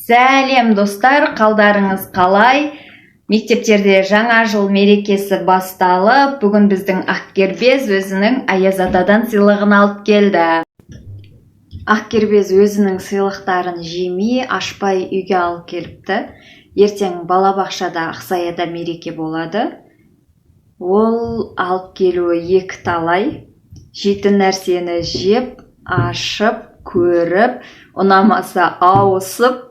Сәлем, достар! Қалдарыңыз қалай? Мектептерде жаңа жыл мерекесі басталып, бүгін біздің Ақкербез өзінің Аяз атадан сыйлығын алып келді. Ақкербез өзінің сыйлықтарын жемей, ашпай үйге алып келіпті. Ертең балабақшада, Ақсаяда мереке болады. Ол алып келуі екі талай. Жейтін нәрсені жеп, ашып, көріп, ұнамаса ауысып,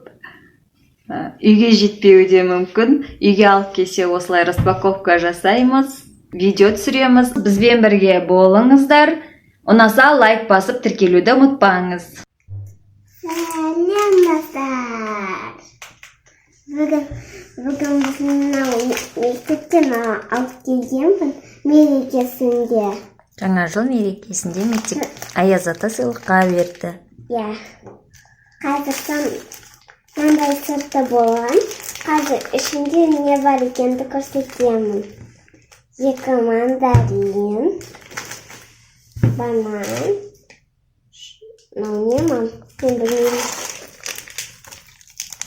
үйге жетпеуі де мүмкін. Үйге алып келсе, осылай распаковка жасаймыз, видео түсіреміз. Бізбен бірге болыңыздар. Ұнаса, лайк басып, тіркелуді ұмытпаңыз. Сәлем, достар! Бүгін біз мынау мектептен алып келгенмін мерекесінде. Жаңа жыл мерекесінде мектеп Аяз ата сыйлыққа берді. Иә. Қазір мынандай сырты болған. Қазір ішінде не бар екенді көрсетемін. Екі мандарин, банан. Мынау не, мам? Мен білмеймін.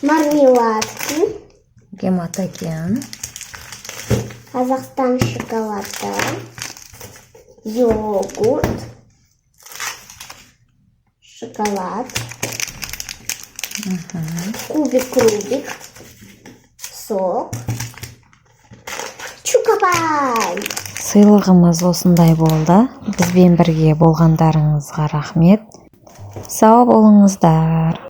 Мармеладки. Гематоген. Қазақстан шоколады, йогурт, шоколад, кубик Рубик, сок, Чокопай. Сыйлығымыз осындай болды. Бізбен бірге болғандарыңызға рахмет. Сау болыңыздар.